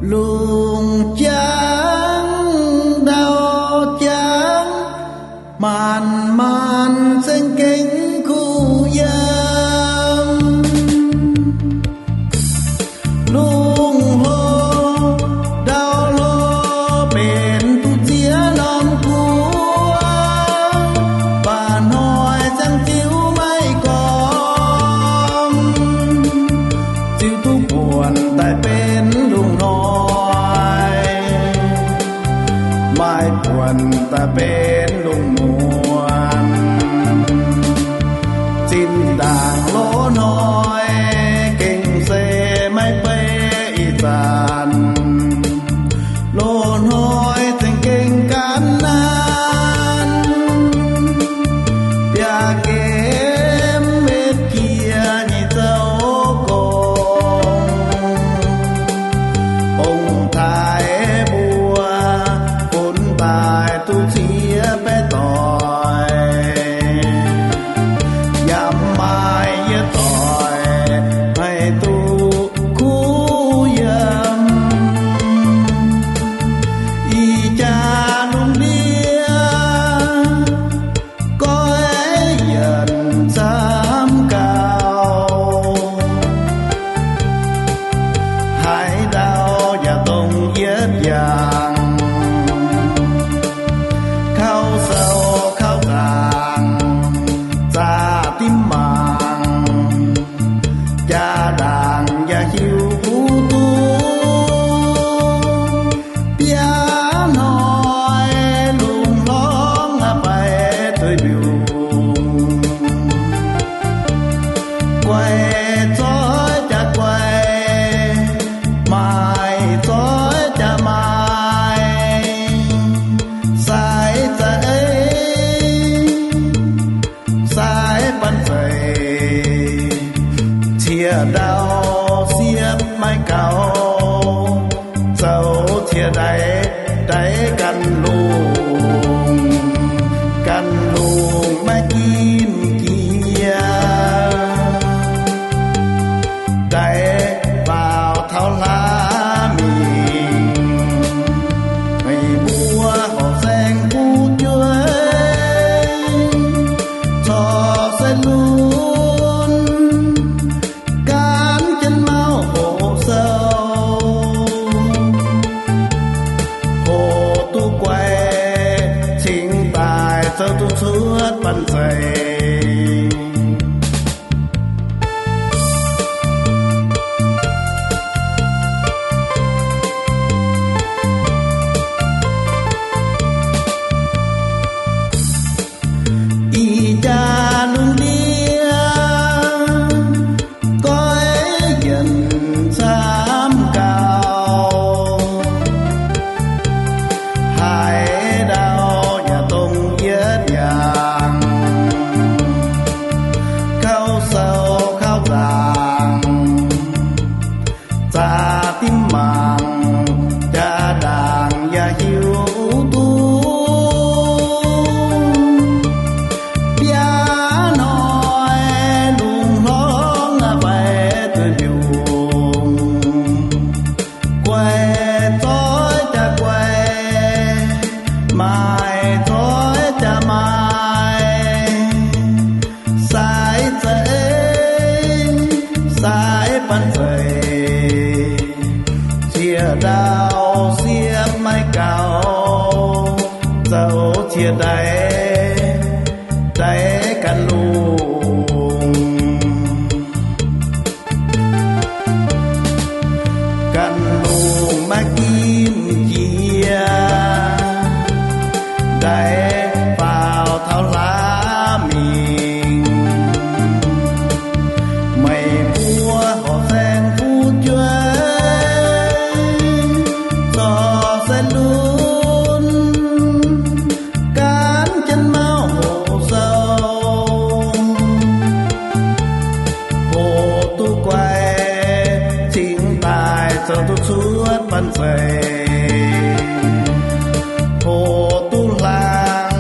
Lungh jangv ndau jangv, maanc maanc za'gengh kuh yiem. Lungh hlo ndau hlo, benx duqv ziex norm guoqv, baac hnoi ziangh ziux maiv gorngv, ziux duqv buonc daaih benx lungh hnoi, maiv buonc daaih benx lungh muonz. Zinh ndaangc loz-hnoi gengh se maiv beiv ih zanc, loz-hnoi za'gengh gan naanc, biaa gemv metv jiex nyei zouv gong, ong-taaix mbuo funx daaih duqv ziex baeqv doic, yaac maaih yietc doic haiz duqv kuh yiem. Ih jaax lungh ndiev goiv yienc camv gau, haaix ndau yaac dongh yietc yangh, kauv sou kauv nzaangc, zaqc dimv mangc, jaa-ndaangc yaac hiuv kuv duqv. Biaa hnoi lungh hlorngv aqv, faix dueiv mbiungc, guai zoiv jaa guai, maaiz zoiv jaa maaiz, sai za'eix, sai banh zeic, ciex ndau siepv maiv gaux, zoux ciex ndaix, ndaix gan lungh, gan lungh maiv ginv jiex, ndaix faaux taux hlaax mingh. Meih mbuo horqc saeng fu'jueiv corc se lunx, gaanv jienv mauv hoqc sou, hoqc duqv guai, cingx daaih zoux duqv cuotv banh zeic. Ih jaax lungh ndiev goiv yienc camv gau, haaix ndau yaac dongh yietc yangh, kauv sou kauv nzaangc, zaqc dimv mangc, jaa-ndaangc yaac hiuv duqv. Biaa hnoi lungh hlorngv aqv, faix dueiv mbiungc, guai zoiv jaa guai, maaiz zoiv jaa maaiz, sai za'eix, sai banh zeic, ciex ndau siepv maiv gaux, zoux ciex ndaix, ndaix gan lungh, gan lungh maiv ginv jiex, ndaix faaux taux hlaax mingh. Meih mbuo horqc saeng fu'jueiv corc se lunx, gaanv jienv mauv hoqc sou, hoqc duqv guai, cingx daaih zoux duqv cuotv banh zeic, hoqc duqv hlang,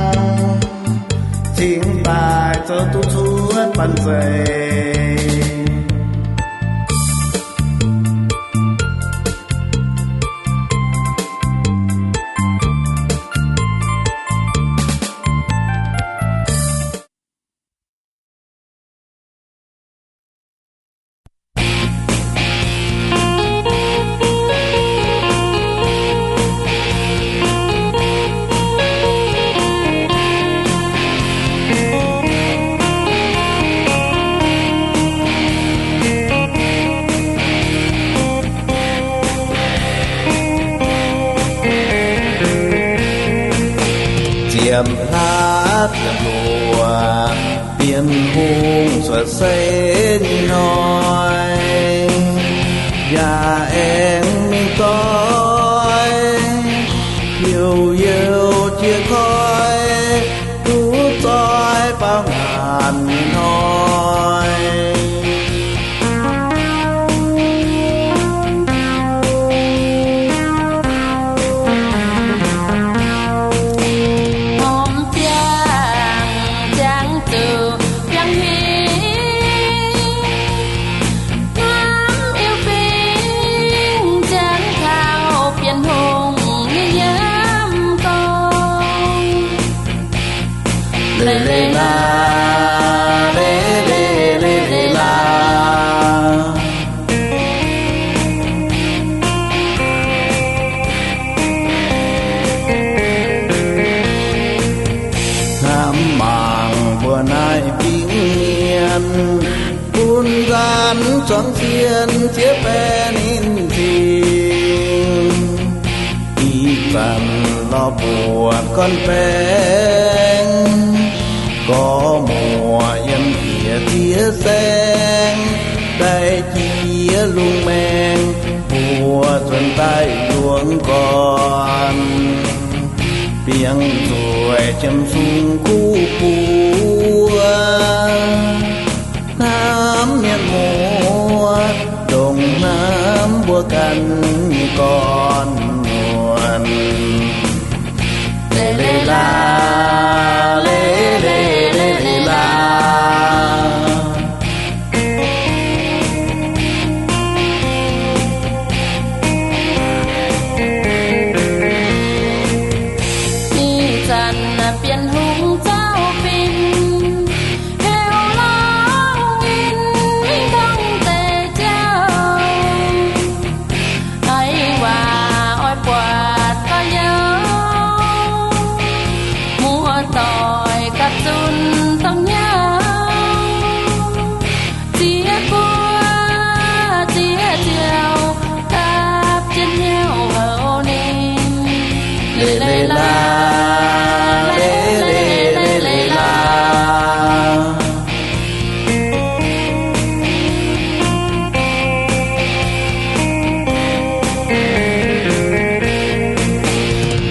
cingx daaih zoux duqv cuotv banh zeic. Yiem hlaax ziepc luoqc, Bienh Hungh cuotv seix nyei hnoi, yaac aengx mingh doix, youh youh jiex koi, duqv zoih baaux ngaanc nyei hnoi. Norm biangh ziangx zuqc biangh hingv, hnamv Iu-Bing ziangx taux Bienh Hungh nyei yiem gorngv. Leiz leiz laax, leiz leiz leiz leiz laax. Hnamv mangc mbuo naaiv fingx mienh, bun nzaanx zuangx sienh zieqv baeqc ninh cingx. Ih zanc lorz buatc gorn baengx, gorx muoc yiem njiec ziex saeng, daaih jiex lungh maengx, mbuo zuonx daaih luonx gorn. Biangh nzueic jiem sung kuv buo, hnamv mienh muoz, ndongc hnamv mbuo ganh nyei gorn-nyuonh. Leiz leiz laax, leiz leiz leiz leiz laax. Ih zanc Bienh Hungh zaux fin, heuc lorz hungh inh mingh dongh deix jauv. A'hneiv waac oix buatc gorx-youz, muoz-doic gapv zunc dongh hnyouv, ziex guoqv ziex ziouv gapv jienv hnyouv houc ninh. Leiz leiz laax, leiz leiz leiz leiz laax.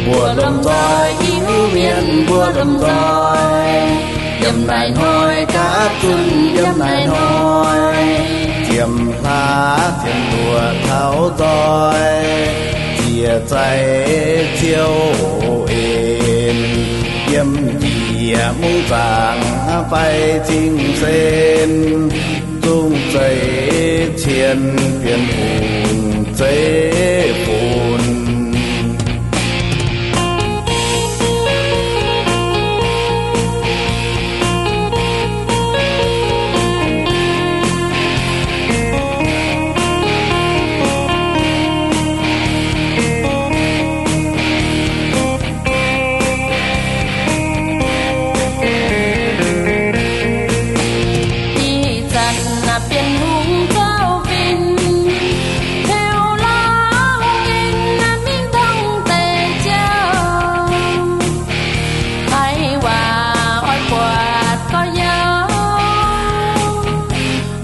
Mbuo lomh nzoih Iu-Mienh, mbuo lomh nzoih, yiem naaiv hnoi gapv zunc, yiem naaiv hnoi, ziepc hlaax ziepc luoqc taux nzoih, ziec zaih ziouv en, yiem njiec mungv zaangc fai cing-sen, zungv zeiv cien Bienh Hungh zeiv funx. Ih zanc Bienh Hungh zaux fin, heuc lorz hungh inh mingh dongh deix jauv. A'hneiv waac oix buatc gorx-youz,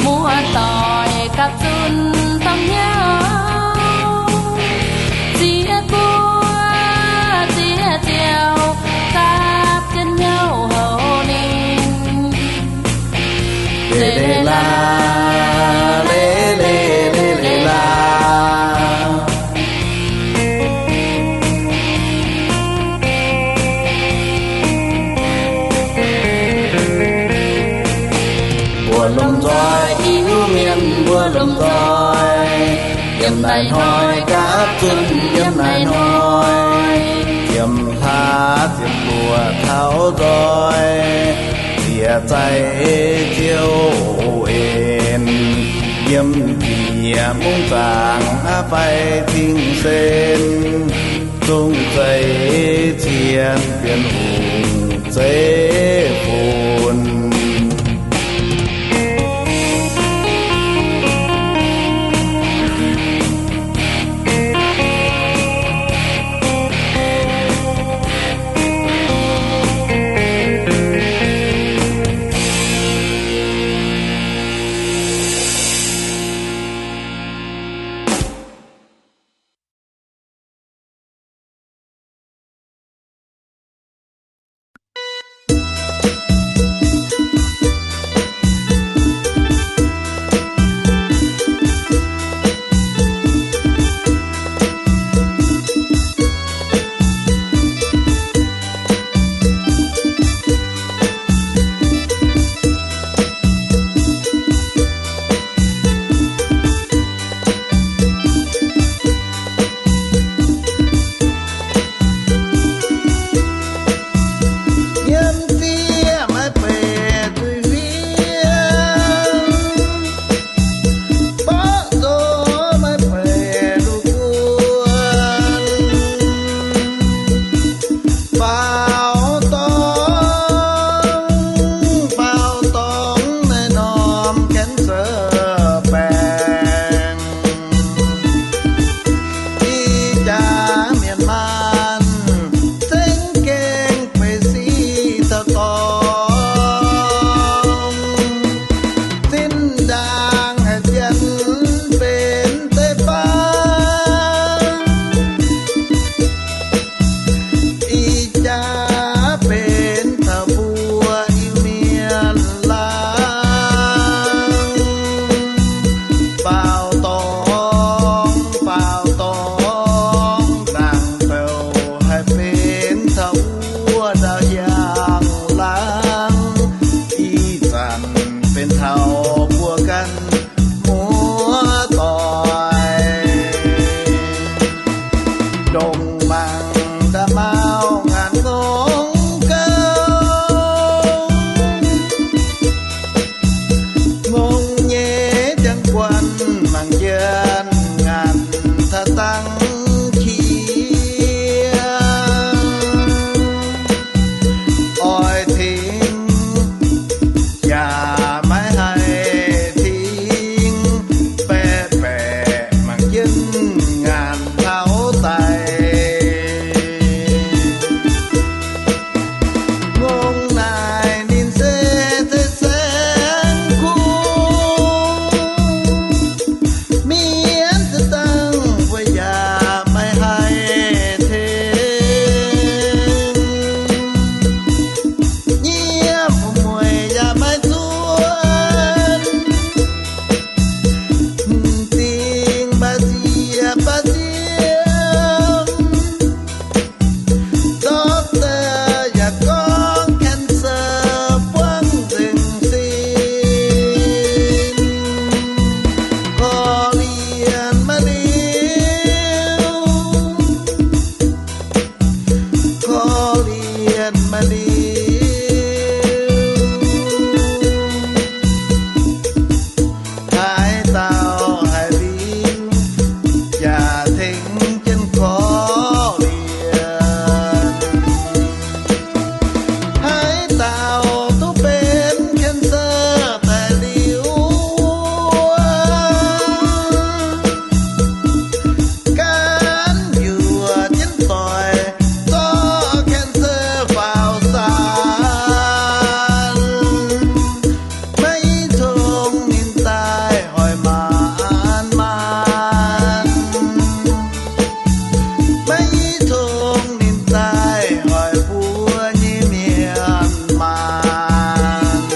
muoz-doic gapv zunc dongh hnyouv, ziex guoqv ziex ziouv gapv jienv hnyouv houc ninh. Leiz leiz laax, leiz leiz leiz leiz laax. Mbuo lomh nzoih Iu-Mienh, mbuo lomh nzoih, yiem naaiv hnoi gapv zunc, yiem naaiv hnoi, ziepc hlaax ziepc luoqc taux nzoih, ziec zaih ziouv en, yiem njiec mungv zaangc fai cing-sen, zungv zeiv cien Bienh Hungh zeiv funx. liuz, haaix dauh haiz liuz, yaac tengx jienv korv-lienh. Haaix dauh duqv benx cancer daaih liuz, gaanv yuoqc jienv doic, zorqv cancer faaux saanx. Maiv cong ninh daaih hoic maanc maanc, maiv cong ninh daaih hoic mbuo nyei mienh maanc.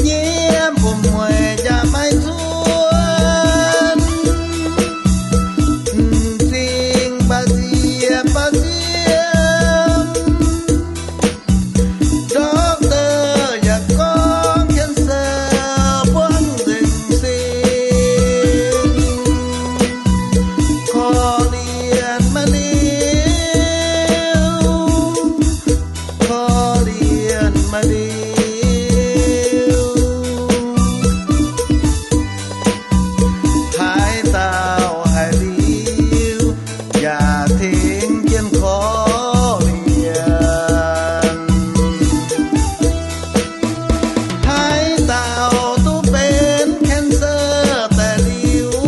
Nyiemv buonc mueiz yaac maiv cuotv, m'zing ba'ziex ba'ziex. Doctor yaac gorngv cancer buangv nzengc sin. Korv-lienh maiv liuz, korv-lienh maiv liuz, haaix dauh haiz liuz, yaac tengx jienv korv-lienh. Haaix dauh duqv benx cancer daaih liuz,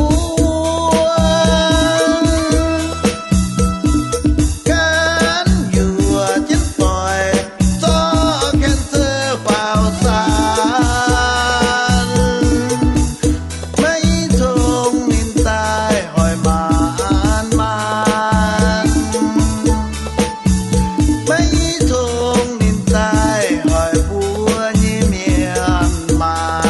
gaanv yuoqc jienv doic, zorqv cancer faaux saanx. Maiv cong ninh daaih hoic maanc maanc, maiv cong ninh daaih hoic mbuo nyei mienh maanc.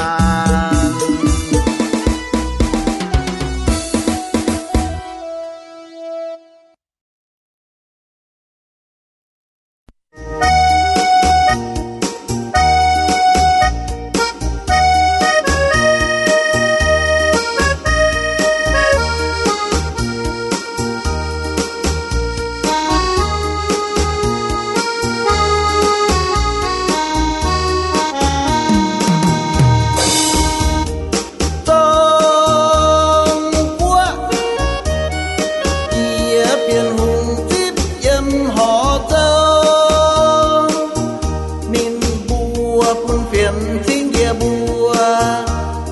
Zong-Guoqv jiex Bienh Hungh zipv yiem horc zouv. Ninh mbuo bun fienx cingv yie mbuo,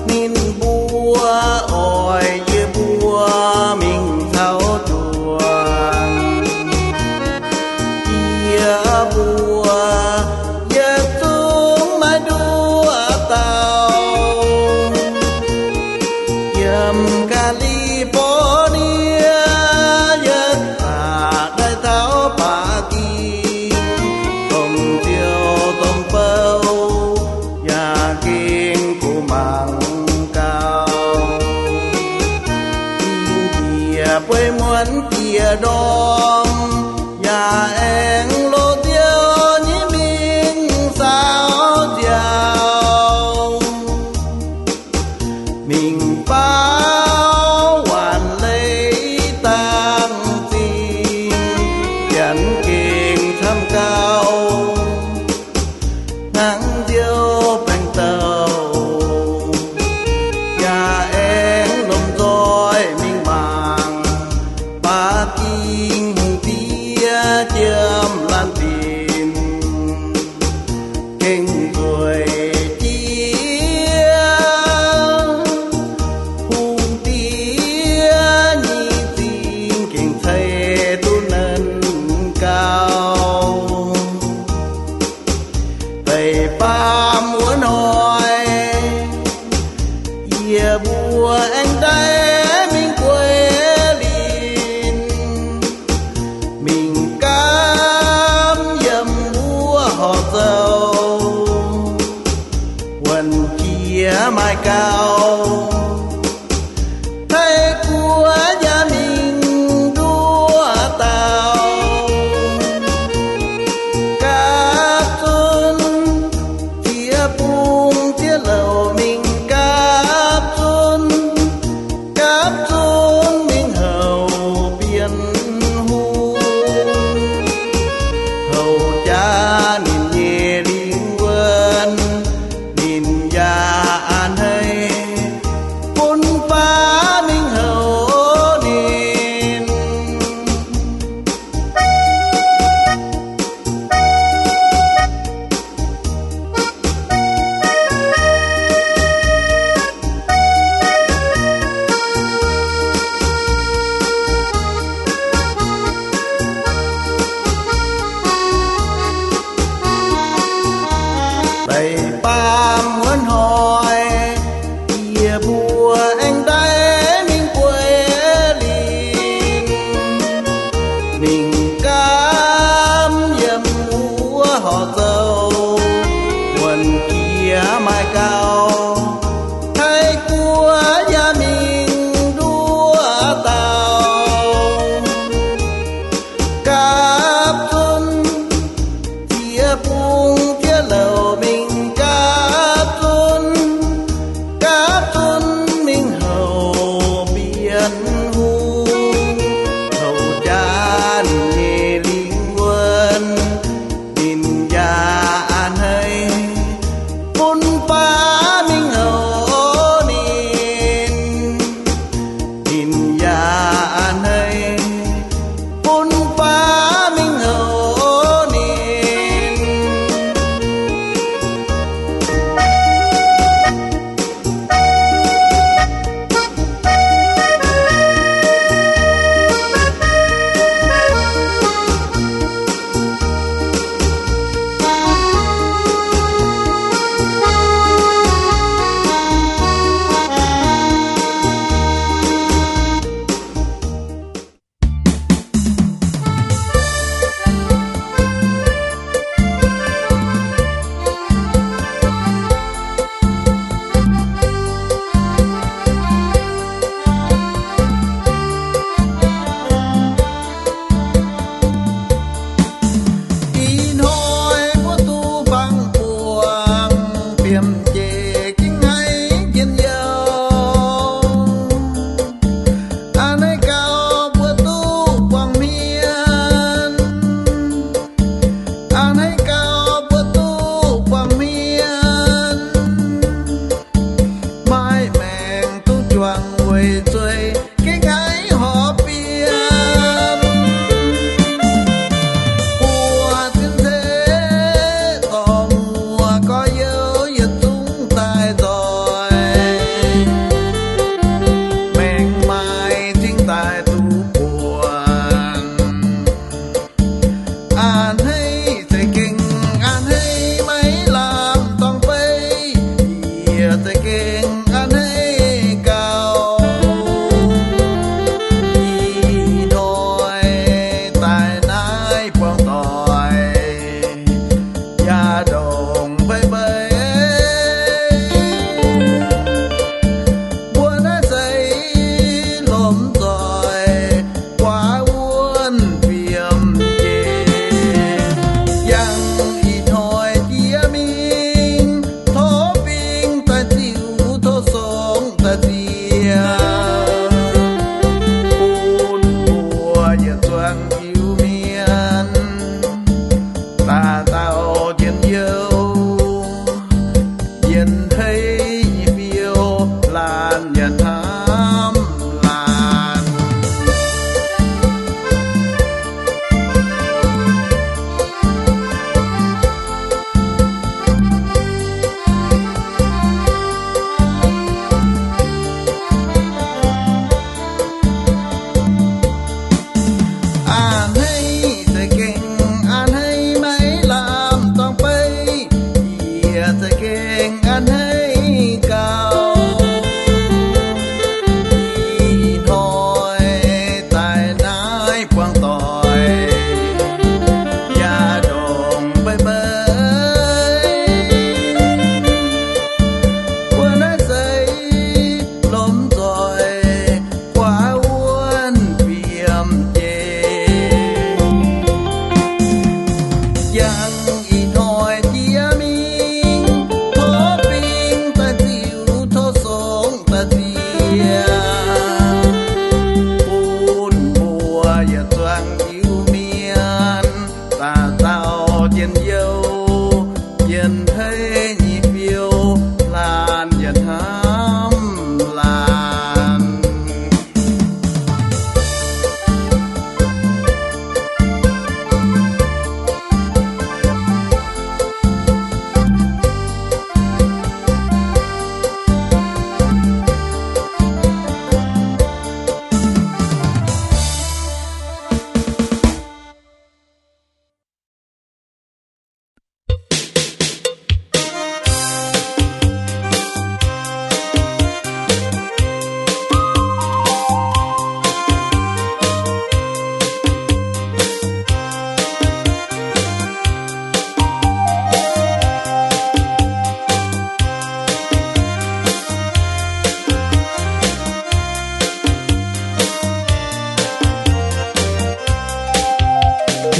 ninh mbuo oix yie mbuo mingh caux juangc. Yie mbuo yietc zungv maiv nduov dauh. Yiem California yietc hlaax daaih taux Baac Ging, domh ziouv domh bou yaac gengh kuh mangc gaax. Yie bueix muonz jiex ndorm, yaac aengx loz-nziouv nyei mingh saaux nziaaux, mingh baauv waanc leiz dangh zingh, janx gengh camv gauh hnangv nziouv baengh douh. Yaac aengx lomh nzoih mingh mangc Baac Ging Hungh Diex jiem laanh dinc, gengh nzueic jiex. Hungh Diex nyei zingh gengh ceix duqv nanv gauh. Deix faam wuov hnoi, yie mbuo aengx ndaaih mingh guei linh. maaih gaux. Taiv guoqv yaac mingh nduov dauh, gapv zunv ziex bung ziex louc mingh gapv zunv, gapv zunv mingh houc Bienh Hungh. Houc jaax ninh nyei lingh wuonh, ninh yaac a'hneiv bun baav mingh houc ninh. Deix baamh wuov hnoi, yie mbuo aengx daaih mingh bueix lingh, mingh gaam yiem wuov horqc zoux, wuonh jiex maaih gaux, Taiv guoqv yaac mingh nduov dauh, gapv zunv ziex bung ziex louc mingh gapv zunv, gapv zunv mingh houc Bienh Hungh. Houc jaax ninh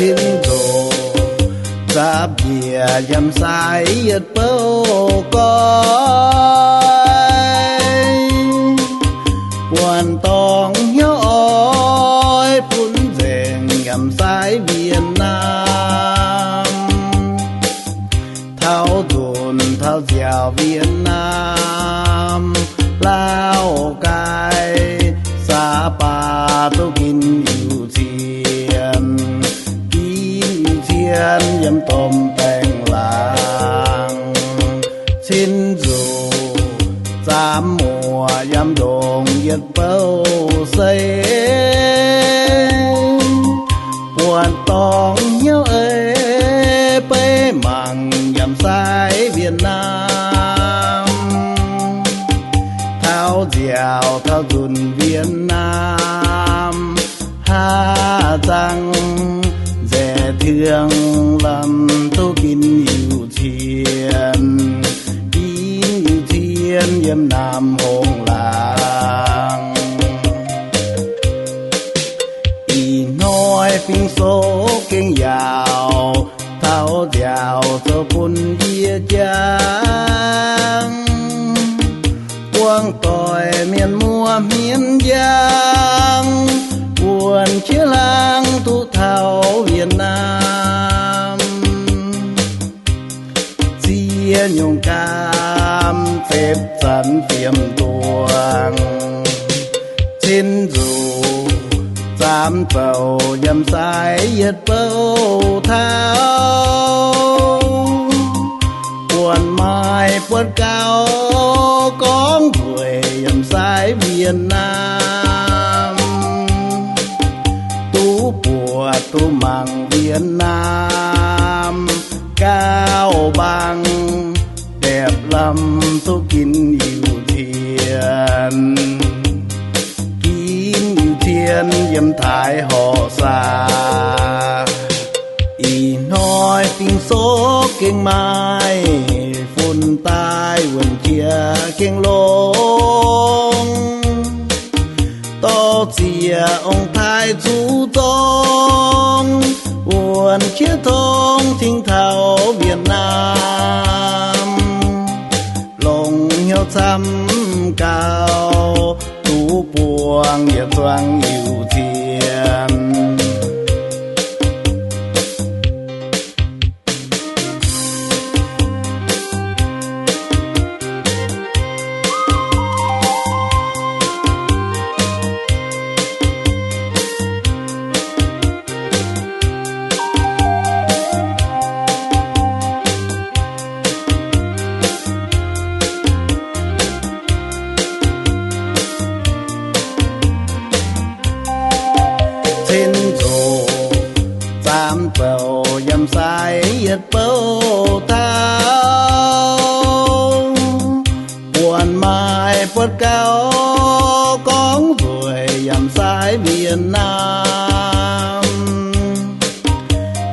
Cin nzoc zaapv njiec yiem sai yietc bouh goiv, buonc dorngx hnyouv oix bun nzengc yiem sai Việt Nam. Taux nzunc taux nziaauc Việt Nam, Lào Cai, Sapa duqv ginv iu-cien, ginv iu-cien yiem domh baengh laangz. Cin nzuqc zaamv muoc yiem ndongc yietc bouh sei, buonc dorngx hnyouv ei beiv mangc yiem sai Việt Nam. Taux nziaauc taux nzunc Việt Nam, haav zangv nzaec tieng lamh duqv ginv iu-cien, ginv iu-cien yiem naamh hungh laangz. Ih hnoi fingx soqv gengh yaauc, taux nziaauc zoux bun yie jangv. Buangh doic mienh muoz hmien njang, wuonh qiex laangz duqv taux Việt Nam. Ziex nyungc gaam zepv zanc fiem duangh, cin nzuqc zaamv zoux yiem sai yietc bouh taux, buonc maaih buonc gauh gorngv nzueic yiem sai Việt Nam. Duqv buatc duqv mangc Việt Nam gauh mbaang, dapv lamh duqv ginv iu-cien, ginv iu-cien yiem taaix horqc saax. Ih hnoi fingx soqv gengh maaih fun daaih wuonh qiex gengh longx, dorh ziex ong-taaix zuqc zorngh, wuonh qiex tongx cingx taux Việt Nam. Longc hnyouv camv gauh, duqv buangh yietc zuangx iu-cien. Cin nzoqc zaamv zoux yiem sai yietc bouh taux, buonc maaih buonc gauh gorngv nzueic yiem sai Việt Nam.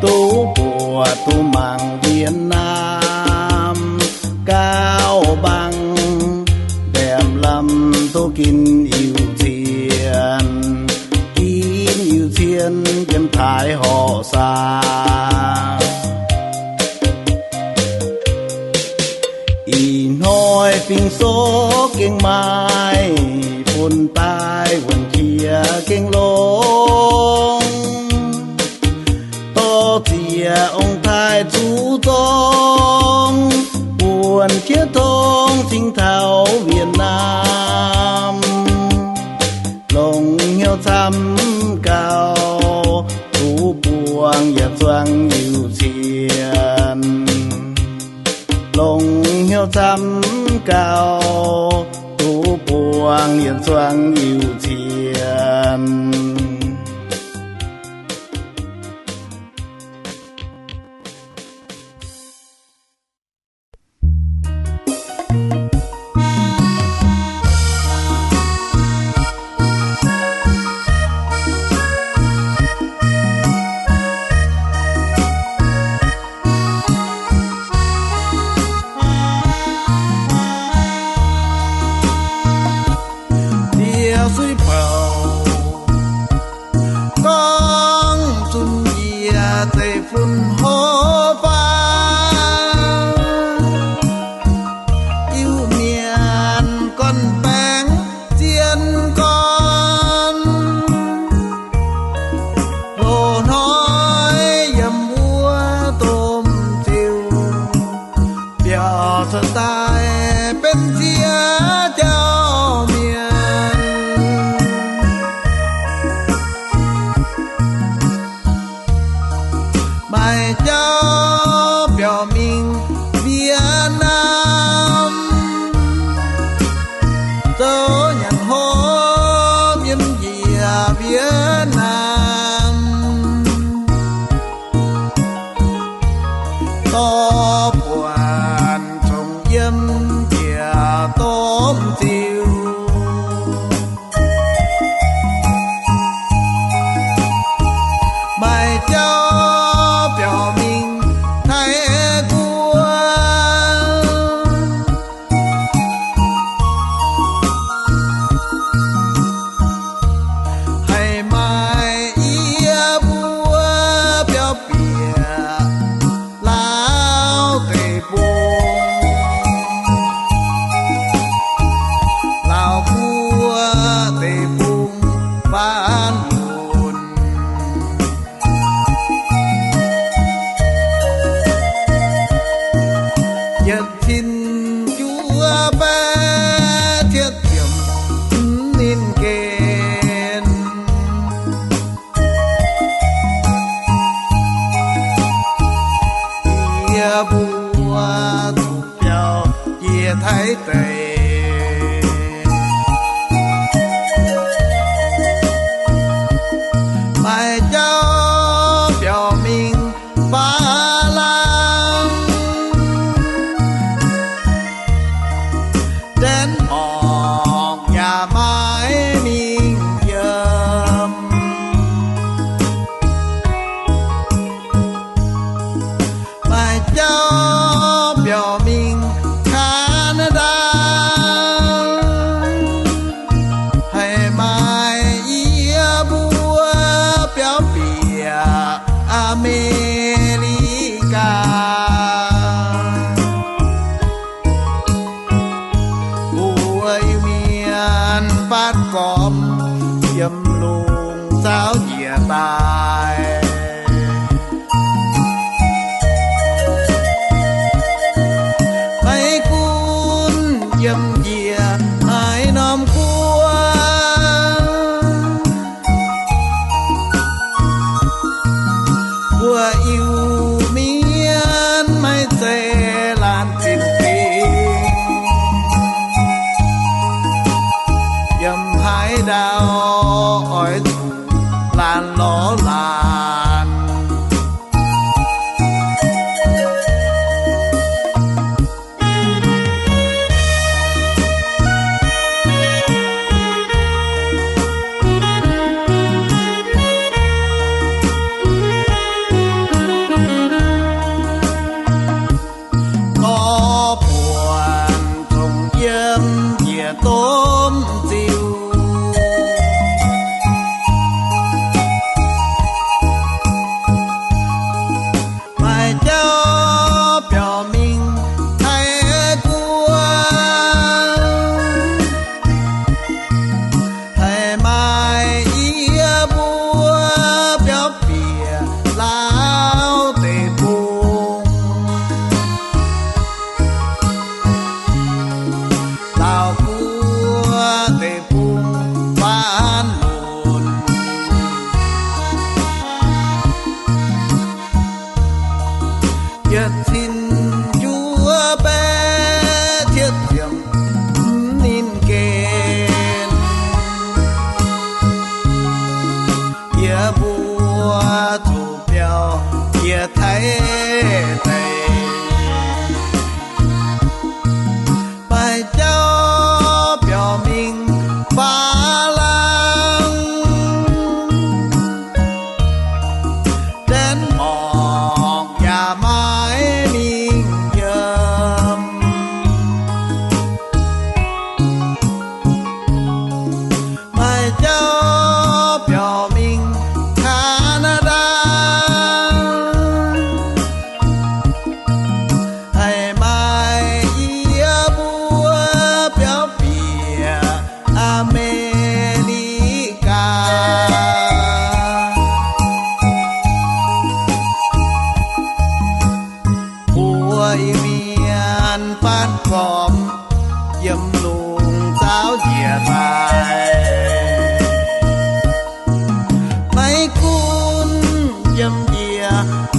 Duqv buatc duqv mangc Việt Nam gauh mbaang, dapv lamh duqv ginv iu-cien, ginv iu-cien yiem taaix horqc saax. Ih hnoi fingx soqv gengh maaih fun daaih wuonh qiex gengh longx, dorh ziex ong-taaix zuqc zorngh, wuonh qiex tongx cingx taux Việt Nam. Longc hnyouv camv gauh, duqv buangh yietc zuangx iu-cien. Longc hnyouv camv gauh, duqv buangh yietc zuangx iu-cien. Ndie-suiv Hopv faang, Iu-Mienh gorn-baengx zien gorn, loz-hnoi yiem wuov domh ziuh, biaux cuotv daaih benx ziex jauv mienh. Maaih jauv biaux mingh Việt Nam, zoux nyanc hopv yiem njiec Việt Nam, dorh buonc congx yiem njiec domh ziuh. Maaih jauv biaux mingh Taiv Guoqv, haiz maaih yie mbuo biaux bieqc Laauv Deic-Bung, Laauv Guoqv Deic-Bung faanv lunc, yietc cin juov baeqv cietv ziepc hmz ninh gen. Yie mbuo zuqc biaux jiex Taiv deic. Maaih jauv biaux mingh Faa Lang, Denmark yaac maiv mingh yiem. Maaih jauv biaux mingh Canada, haiz maaih yie mbuo biaux bieqc Aa^me^li^gaa. Mbuo Iu-Mienh fatv gormx yiem lungh zaaux njiec daaih, maiv gunv yiem njiec haaix norm guoqv, mbuo Iu-Mienh maiv zeiz laanh zinh dingc. Yiem haaix ndau oix zuqc laanh lorz laanh.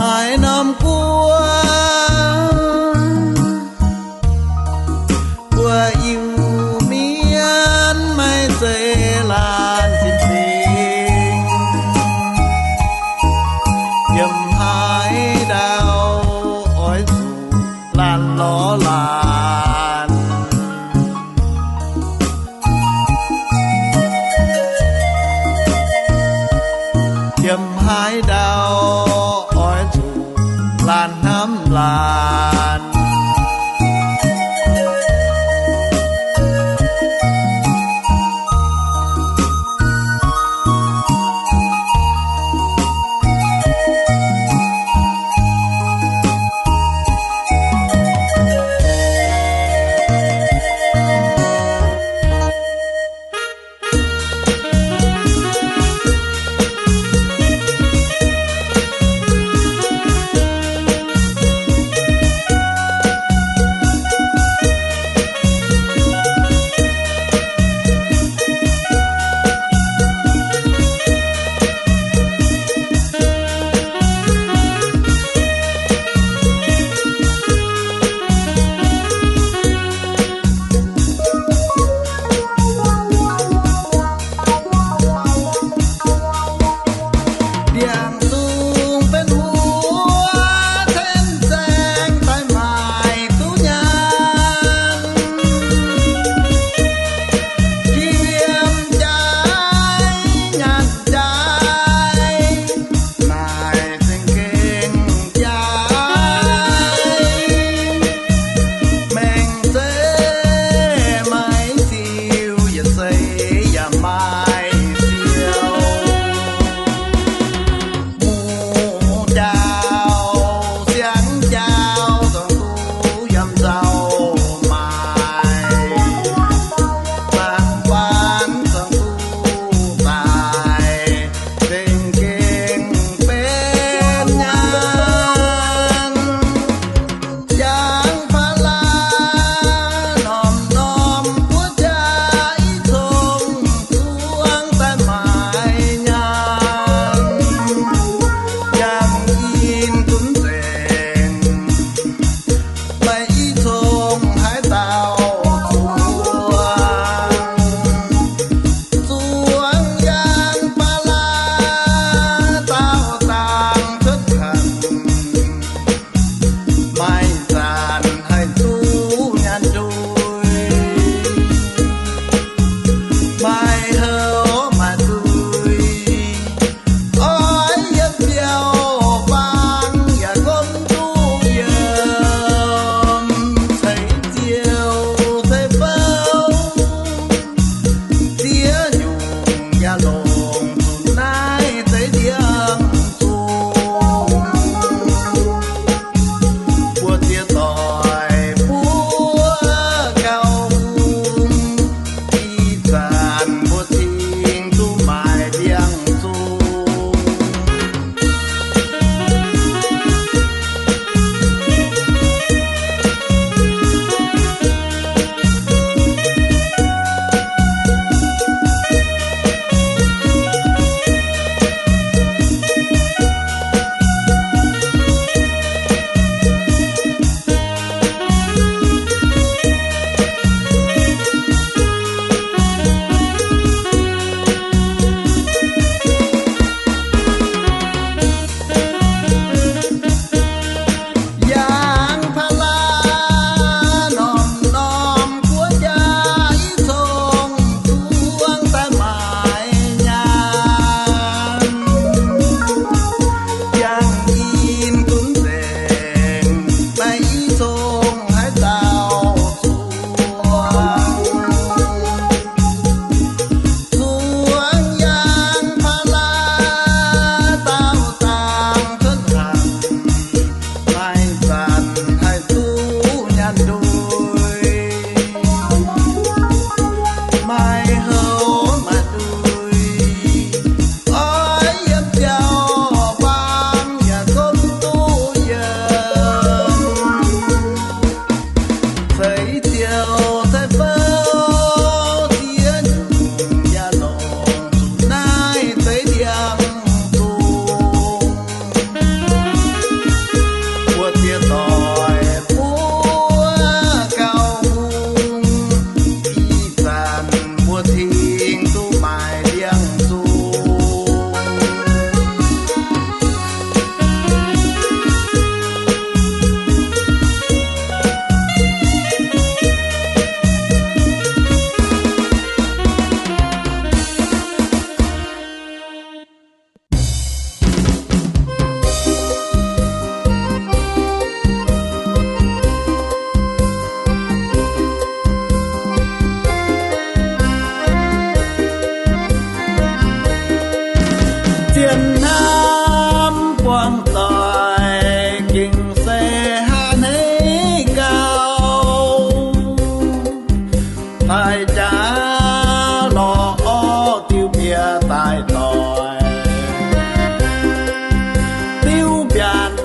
Haaix norm guoqv, mbuo Iu-Mienh maiv zeiz laanh zinh zingh. Yiem haaix ndau oix zuqc laanh lorz laanh. Yiem haaix ndau oix zuqc laanh hnamv laanh.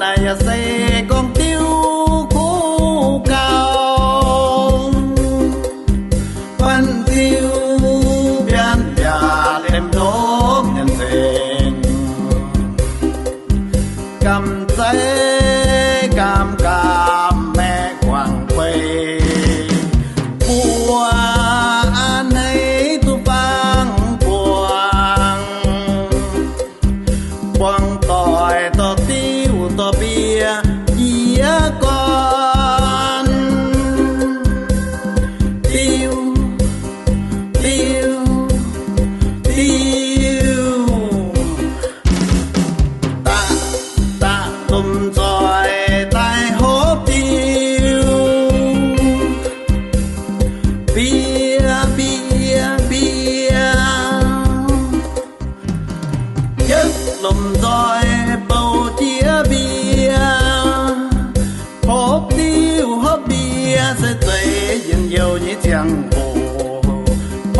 Yaac se gorngv diuv kuv gauh, buonv diuv mbienv mbiaac lemh ndopv nyanc nzengc. Gamh zeiv gamh gamh maeqv guangc guei, mbuo a'hneiv duqv buangv buangv, buangv doic dorh diuv dorh mbie jiez gorn. Diuv, diuv, diuv, da'da'lomh nzoih daaih hopv diuv, mbie, mbie, mbie. Yietv lomh nzoih bouh jiex mbie, hopv diuv hopv mbie se zeiz njien-youh nyei ziangh hoc.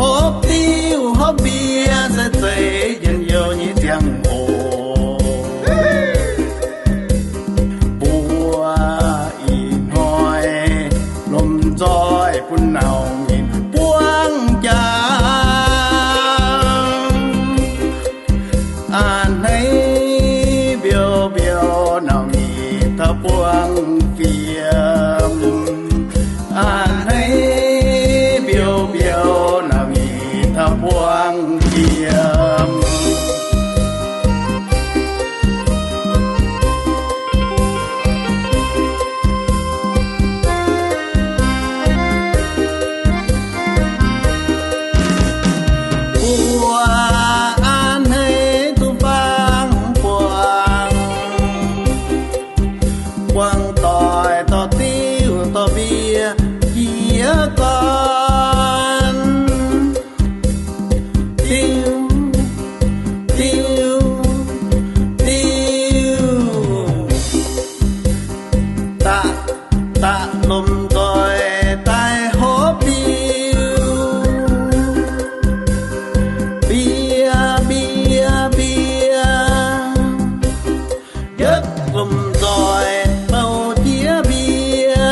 Hopv diuv hopv mbie se zeiz njien-youh nyei ziangh hoc. Mbuo ih hnoi lomh nzoih bun nauc nyeic buangv jaa. A'hneiv mbiouh mbiouh nauc nyeic taux buangv fiem. A'hneiv mbiouh mbiouh nauc nyeic taux buangv fiem. Mbuo a'hneiv duqv buangv buangv, buangv doic dorh diuv dorh mbie jiez gorn. Diuv, diuv, diuv, da'da'lomh nzoih daaih hopv diuv, mbie, mbie, mbie. Yietv lomh nzoih bouh jiex mbie,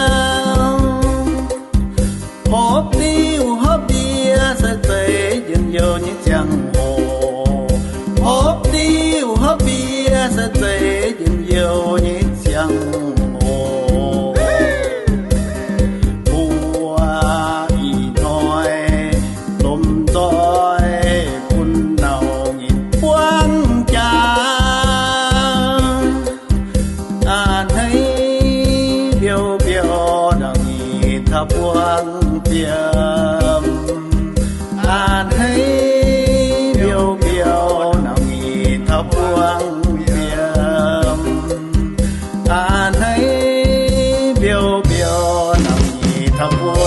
hopv diuv hopv mbie se zeiz njien-youh nyei ziangh hoc. Hopv diuv hopv mbie se zeiz njien-youh nyei ziangh hoc. Mbuo ih hnoi lomh nzoih bun nauc nyeic buangv jaa. A'hneiv mbiouh mbiouh nauc nyeic taux buangv fiem. A'hneiv mbiouh mbiouh nauc nyeic taux buangv fiem. A'hneiv mbiouh mbiouh nauc nyeic taux buangv